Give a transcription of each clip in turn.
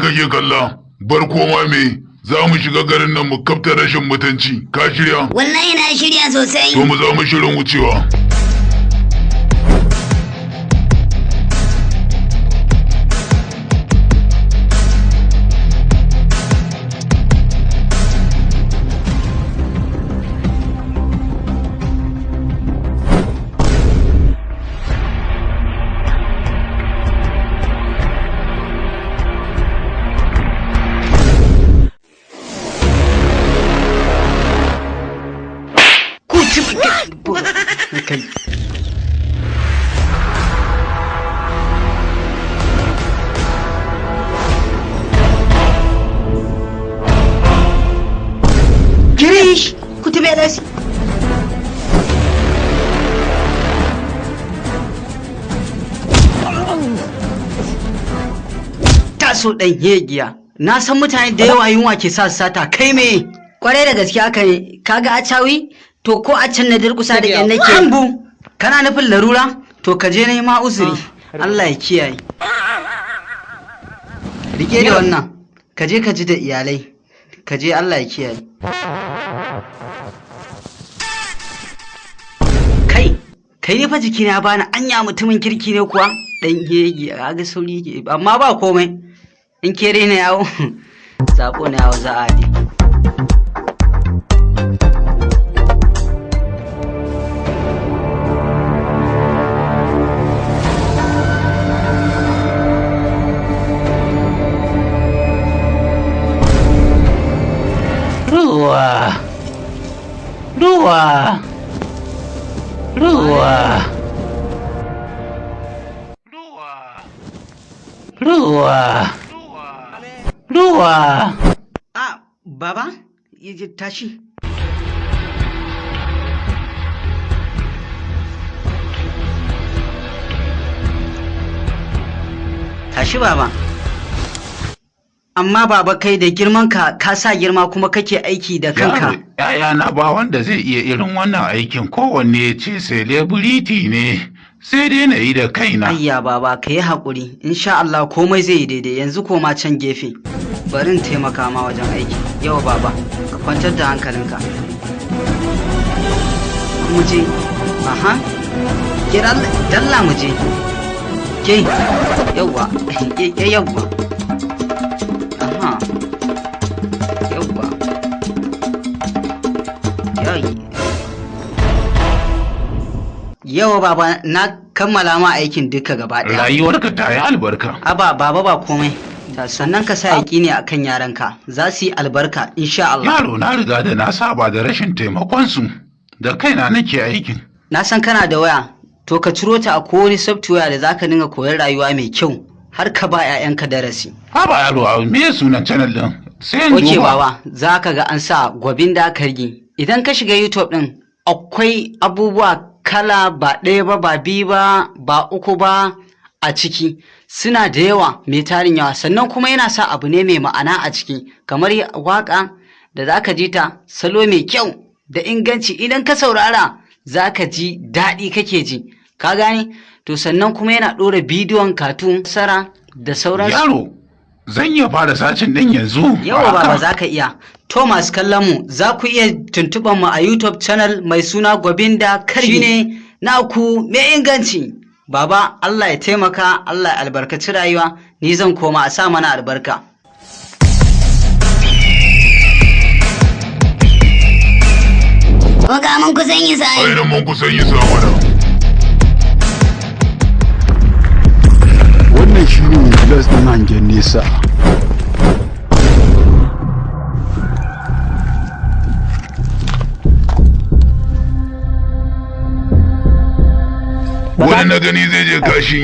kake kalla? Bar koma me? Za mu shiga garin nan mu kafta rashin mutunci. Ka shirya? Wallahi na shirya sosai. To mu za mu shirin wucewa. Ku ci kai. Girish, ku tafi LSE. Taso ɗan hegiya. Na san mutane da yawa yunwa ke sa su sata kai me? Kwarai da gaske haka ne, kaga acawi? To ko a can na durkusa da yan nake. Ambu, kana nufin larura? To ka je nema uzuri. Allah ya kiyaye. Rike da wannan, ka je ka ji da iyalai. Ka je Allah ya kiyaye. Kai, kai ne fa jikina bani anya mutumin kirki ne kuwa? Dan gege, kaga sauri yake, amma ba komai. In kere na yawo, sako na yawo za a haɗe. Ruwa, ruwa, ruwa, ruwa, ruwa. Ah, baba, tashi. Tashi baba. Amma baba kai da girman ka ka sa girma kuma kake aiki da kanka. Yaro, ‘ya'yana ba wanda zai iya irin wannan aikin kowanne ya ce celebrity ne, sai dai na yi da kaina. Ayya baba ka yi haƙuri, insha Allah komai zai yi daidai yanzu koma can gefe. Bari in taimaka ma wajen aiki. Yau baba, ka kwantar da hankalinka. Mu je. Aha. Kira dalla mu je. Ke, yauwa, ke yauwa. Aha. Yauwa. Yayi. Yawa baba na kammala ma aikin duka gaba ɗaya. Rayuwarka ta yi albarka. Aba baba ba komai. Sannan ka sa yaƙini a kan yaranka za su yi albarka insha Allah. Yaro na riga da na saba da rashin taimakonsu, da kaina nake aikin. Na san kana da waya, to ka ciro ta a wani software da zaka dinga koyar rayuwa mai kyau har ka ba 'ya'yanka darasi. Haba yaro, me sunan channel din? Sai in Oke duba. baba, za ka ga an sa gwabin da kargi. Idan ka shiga YouTube din akwai abubuwa kala ba ɗaya ba ba biyu ba ba uku ba a ciki suna da yawa mai tarin yawa sannan kuma yana sa abu ne mai ma'ana a ciki kamar waka da za ka ji ta salo mai kyau da inganci idan ka saurara za ka ji daɗi kake ji ka gane to sannan kuma yana ɗora bidiyon katun sara da sauransu. Yaro, zan iya fara sacin din yanzu. Yawa baba za ka iya. To masu kallon mu za ku iya tuntuɓar mu a YouTube channel mai suna Gwabinda Kargi shine naku mai inganci. Baba Allah ya taimaka, Allah ya albarkaci rayuwa, ni zan koma a sa mana albarka. Oga mun kusan yi sa'i. Ai nan mun kusan yi mana. Wannan shi ne glass ɗin hangen nesa. Wani na gani zai je kashi.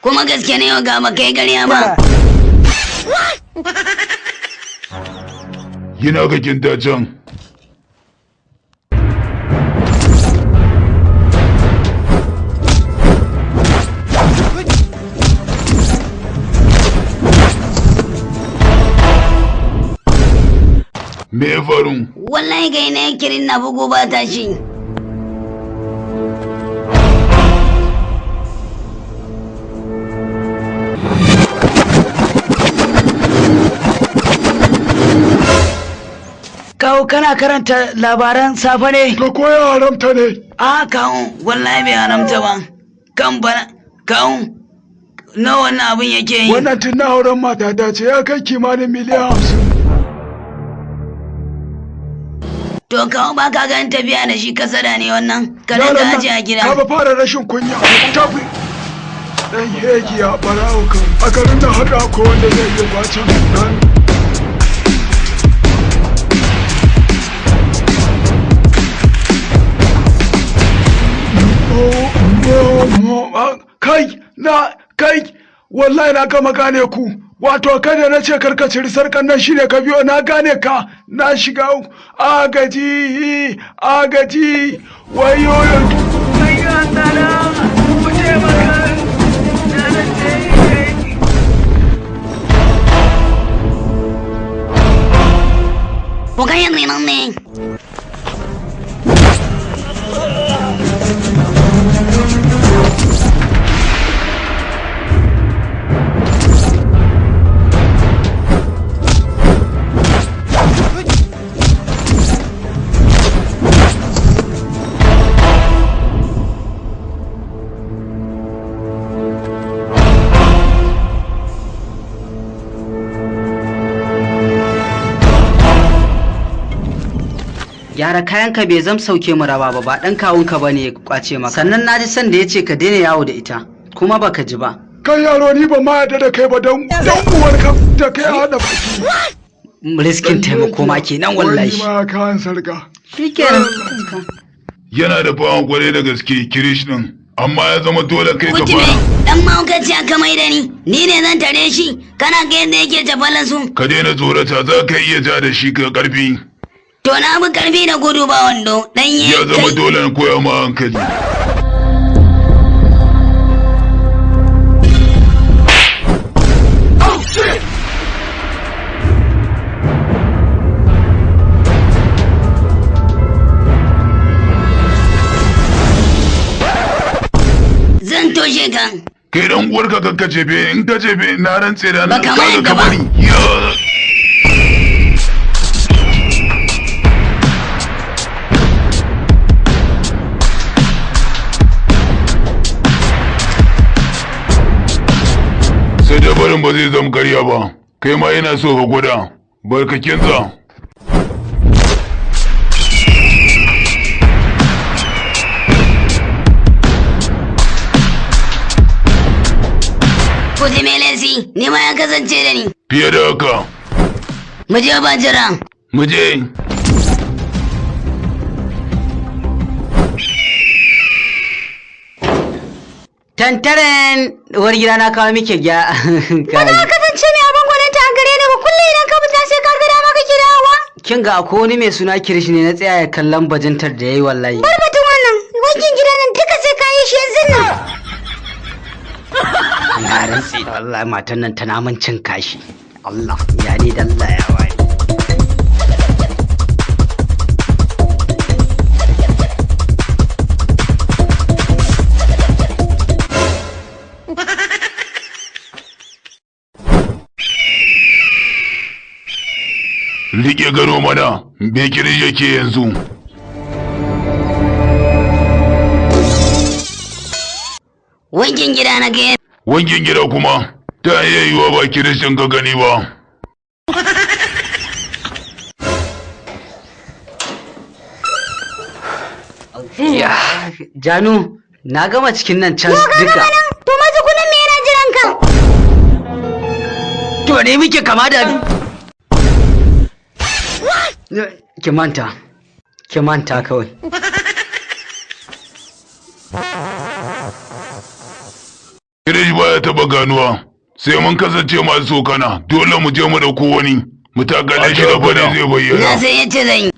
Kuma gaske ne oga ba kai ƙarya ba. Yana ga kinta can. Me ya faru? Wallahi kai ne kirin na bugu ba tashi. Kawo, kana karanta labaran safe ne? Ka koya haramta ne. A kawo, wallahi bai haramta ba. Kan bana kawo, na wannan abin yake yi? Wannan tun na auren matata ce, ya kai kimanin miliyan 50. To kawo, ba ka ganin tafiya da shi kasada ne wannan? Ka Yaron dinga nan, aje a gida. Ka ba fara rashin kunya. Tafi. Dan hegiya barawo kan. A garin nan haɗa ko wanda zai iya kwacen. Dan kai na kai, wallahi na gama gane ku. Wato kada na ce karka ciri sarkan nan shine ka biyo na gane ka. Na shiga uku. Agaji, agaji, wayo! Ayyo Allah, ku taimaka. Na rantse. Ku kai yanzu nan ne. Gyara kayanka, bai zam sauke mu raba ba, ba dan kawunka bane ya kwace maka. Sannan naji san da yace ka daina yawo da ita, kuma baka ji ba. Kai yaro, ni ba ma yarda da kai ba, don dan uwarka da kai a haɗa baki. Riskin taimako ma kenan wallahi. Wani ma kayan sarka. Shikenan. Yana da fawon kwarai da gaske Kirish din, amma ya zama dole kai ka Kutume, fara. dan mahaukaci aka mai da ni, ni ne zan tare shi, kana ga yadda yake tafalan su. Ka daina tsorata, za ka iya ja da shi ka karfi. To na bi karfi da gudu ba wando, dan Ya zama kai. dole na koya ma hankali. Zan toshe ka. Kai dan uwarka kakka jefe, in ka jefe na rantse da Baka na ma kaga yadda ka ba. bari. Ya. Sai da barin ba zai zama karya ba, kai ma yana so ka gwada, barka kinsa. Kutume lesi, ni ma ya kasance da ni. Fiye da haka. Mu je ba jira. Mu je. Tantaren, uwar gida, na kawo miki gya. Ba za ka kasance mai abin gwaninta a gare ni ba, kullum idan ka fita sai ka ga dama kake dawowa. Kin ga akwai wani mai suna Kirish ne na tsaya ya kallon bajintar da yayi wallahi. Bar batun wannan, wankin gidan nan duka sai ka yi shi yanzu nan. Na rantse da wallahi matan nan tana min cin kashi. Allah ya ni dalla ya wani. Rike gano mana, me Kirish yake yanzu? Wankin gida na ga. Wankin gida kuma, ta iya yiwuwa ba Kirish ɗin ka gani ba. Ya, Janu, na gama cikin nan can duka. To matsugunan me yana jiran ka? To ne muke kama da Ki manta. Ki manta kawai. Kirish baya taɓa ganuwa, sai mun kasance masu tsokana, dole mu je mu ɗauko wani, mu takale shi gaba ne zai Na bayyana. san yadda zan yi.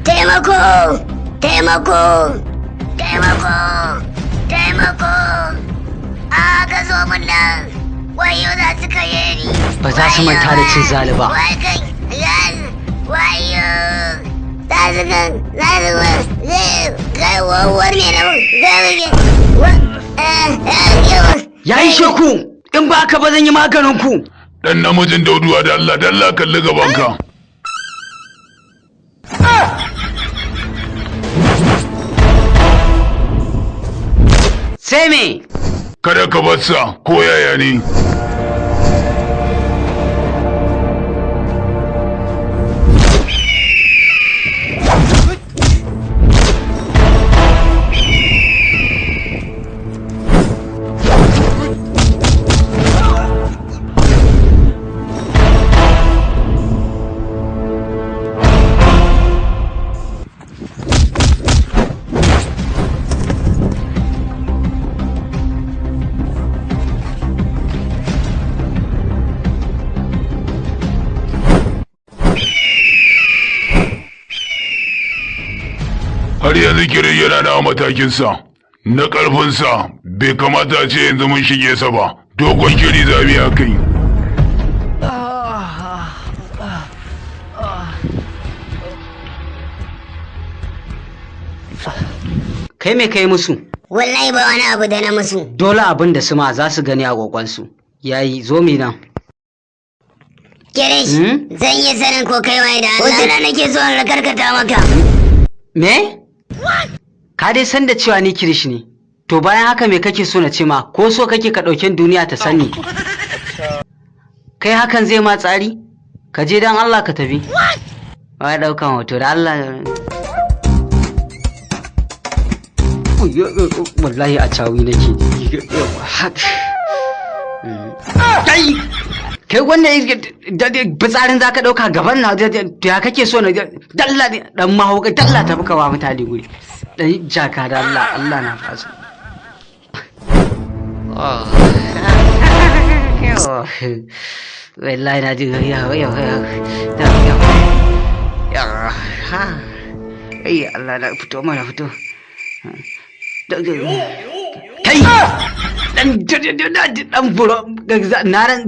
Taimako! Taimako! Taimako! Taimako! A ka zo mun nan! Wayo za su kaye ni! Ba za su manta da cin zali ba. Wai kai! Wayo! Za su kan! Za su kan! Kai wawar ne na mun! Ya yi sheku in ba ka ba zan yi maganin ku. Dan namijin dauduwa da Allah, da Allah kalli gabanka. Sai me? Kada ka bar sa ko yaya ne. Har yanzu kirin yana da matakinsa na ƙarfinsa, bai kamata a ce yanzu mun shige sa ba. Dogon shiri za mu yi a kai. Kai me kai musu? Wallahi ba wani abu da na musu. Dole abin da su ma za su gani a gwagwansu. Yayi zo mi nan. Kirish, zan iya sanin ko kai waye da Allah. Hotuna nake so in rakarkata maka. Me? Ka dai san da cewa ni Kirish ne. To bayan haka me kake so na ce ma, ko so kake ka ɗauken duniya ta sani? Kai hakan zai ma tsari? Ka je dan Allah ka tafi. Wai ɗaukan hoto da Allah. Wallahi a cawi nake. Kai! Kai wannan fitsarin za ka ɗauka gaban na ya kake so na dalla dan mahauka dalla tafi ka ba mutane guri. Dan jaka da Allah, Allah na fasa. Wallahi na ji ya ya ya ya ha. Ai Allah na fito mana fito. Kai! Dan dan buro na ran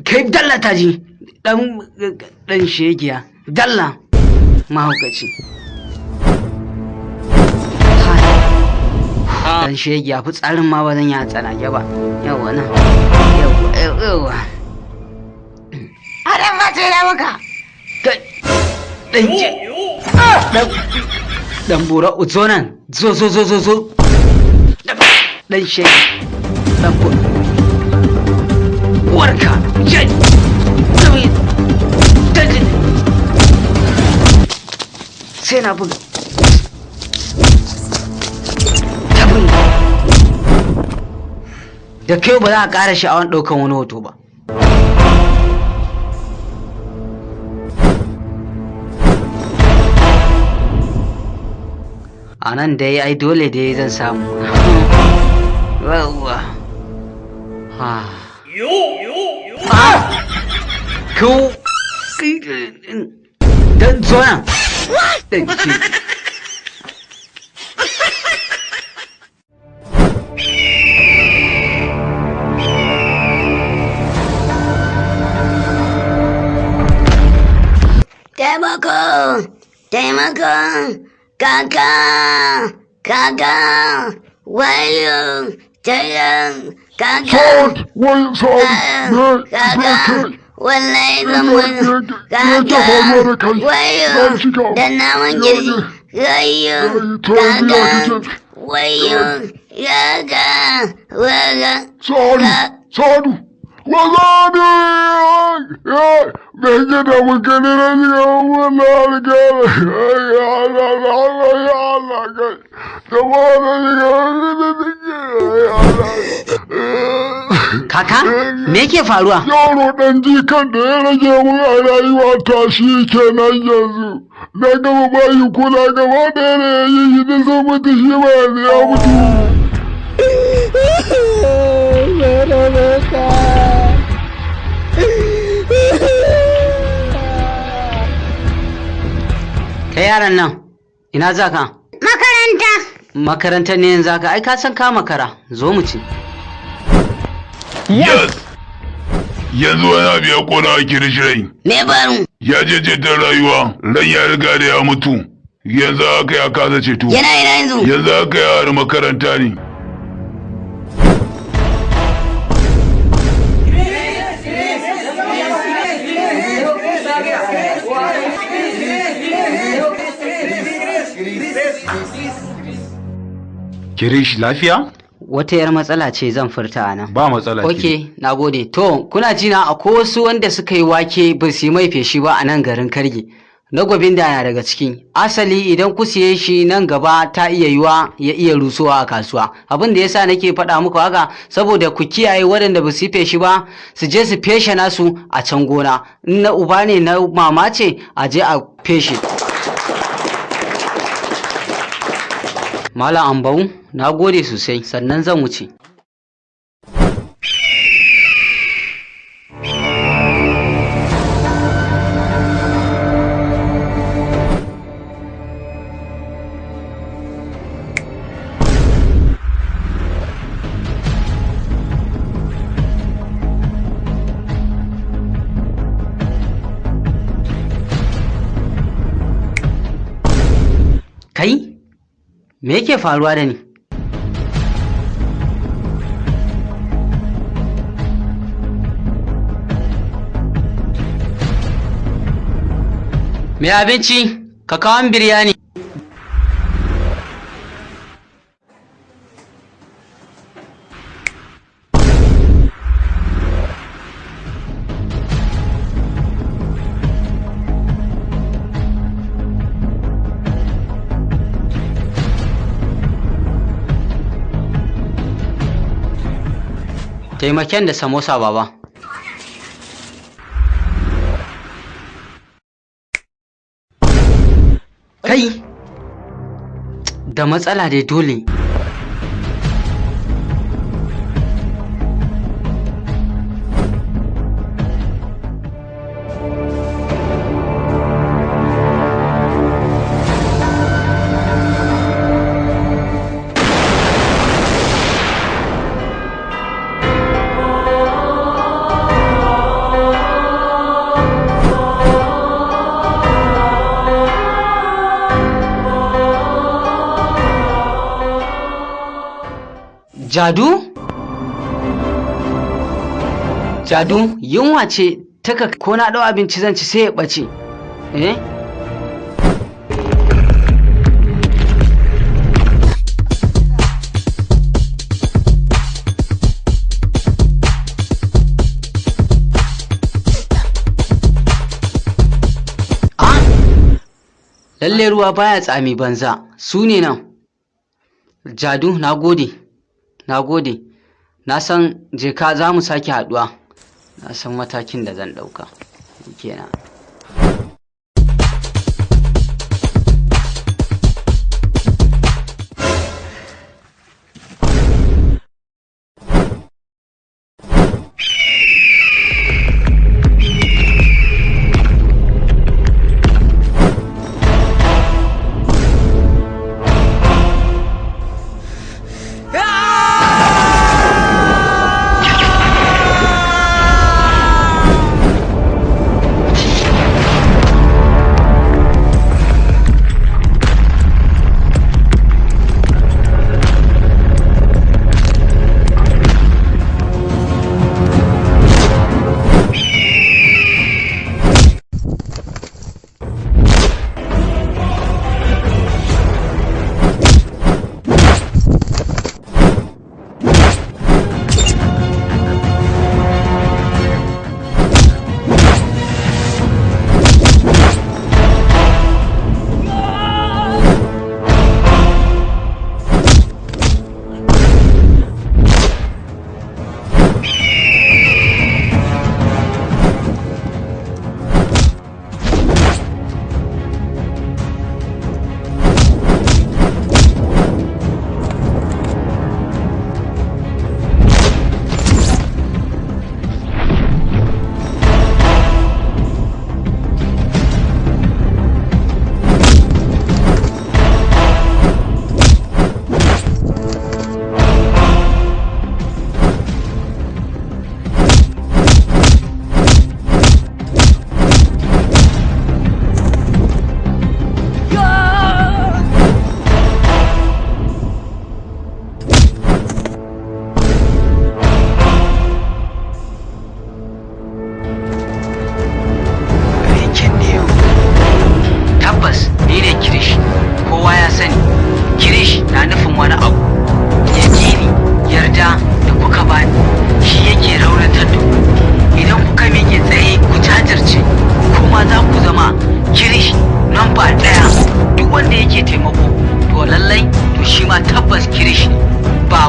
kai dalla ta ji dan dan shegiya dalla mahaukaci. Dan shegiya fitsarin ma ba zan yi a tsanake ba. Yawwa nan. Yawwa yawwa. Adam ba ce da maka. Dan dan dan bura zo nan, zo zo zo zo zo. Dan shege dan bura warka je sai na buga tabin da kai ba za a ƙara sha'awan ɗaukan wani hoto ba. A nan dai ai dole dai zan samu. Yawwa. Ha. Ah! Ku dan zo nan. Dan ce. Taimako! Taimako! Kaka! Kaka! Wayo! Tayan! Kaka! Kaka! Wallahi zan mutu! Kaka! Wayo! Da naman kirji! Wayo! Kaka! Wayo! Kaka! Kaka! Sa'adu! Sa'adu! Wazani! Me yake da mun gani na shiga wannan alƙali? Ya Allah, ya Allah, ya Allah, kai. Da ba na shiga ya Allah. Kaka, me yake faruwa? Yaro ɗan jikan da ya rage mun a rayuwa ta shi kenan yanzu. Na gama bayi kula gaba ɗaya da ya yi shi da sun mutu shi ba yanzu ya mutu. Kai yaran nan, ina za ka? Makaranta. Makarantar ne yanzu haka, ai ka san ka makara. Zo mu ci. Yes! Yanzu wani abu ya kona a Kirish rai. Me faru? Ya je ceton rayuwa, ran ya riga da ya mutu. Yanzu haka ya kasa ceto. Yana ina yanzu? Yanzu haka ya hari makaranta ne. Kirish lafiya? Wata yar matsala ce zan furta a nan. Ba matsala. Ok, na gode. To, kuna ji na akwai wasu wanda suka yi wake ba su yi mai feshi ba a nan garin Kargi. Na Gwabinda na daga ciki. Asali idan ku siye shi nan gaba ta iya yiwa ya iya rusowa a kasuwa. Abin da yasa nake faɗa muku haka saboda ku kiyaye waɗanda ba su yi feshi ba su je su feshe nasu a can gona. In na uba ne na mama ce a je a feshe. Malam Ambau, na gode sosai sannan zan wuce. Kai? Me yake faruwa da ni? Mai abinci, ka kawo min biryani. Taimaken da samosa baba. Kai! Da matsala dai dole. Jadu? Jadu, yunwa ce taka ko na ɗau abinci zan ci sai ya ɓace. Eh? Ah! Lalle ruwa baya tsami banza, su ne nan. Jadu, na gode. Na gode. Na san jeka za mu sake haɗuwa. Na san matakin da zan ɗauka. Kenan.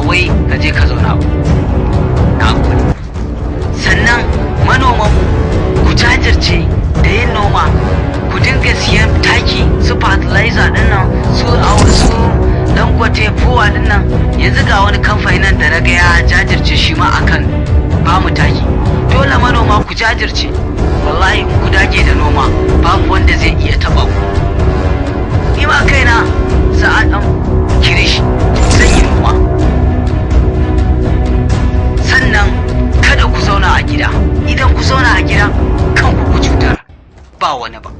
Wai ka je ka zauna ba. Na gode. Sannan manomanmu, ku jajirce da yin noma, ku dinga siyan taki, su fertilizer din nan, su su Dangote fuwa din nan. Yanzu ga wani kamfani nan da na ga ya jajirce shi ma akan ba mu taki. Dole manoma ku jajirce. Wallahi in ku dage da noma, babu wanda zai iya taba ku. Ni ma kaina Sa'ad Dan Kirish zan yi noma. Sannan kada ku zauna a gida. Idan ku zauna a gida, kanku ku cutar, ba wani ba.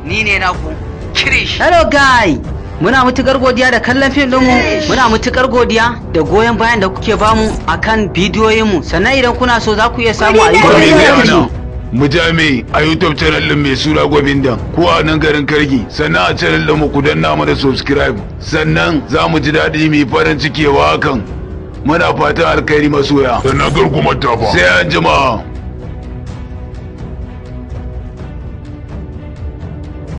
Ni ne naku Kirish. Hello guy, muna matukar godiya da kallon fim ɗinmu. Muna matukar godiya da goyon bayan da kuke bamu akan bidiyoyinmu. Sannan idan kuna so, za ku iya samu a Ko me zai YouTube. hana mu jami a YouTube channel din mai suna Gwabindan ko a nan garin Kargi? Sannan a channel din mu ku danna mana subscribe, sannan za mu ji daɗi, mu yi farin ciki wa hakan. Muna fatan alkhairi, masoya. Sannan kar ku manta fa. Sai an jima.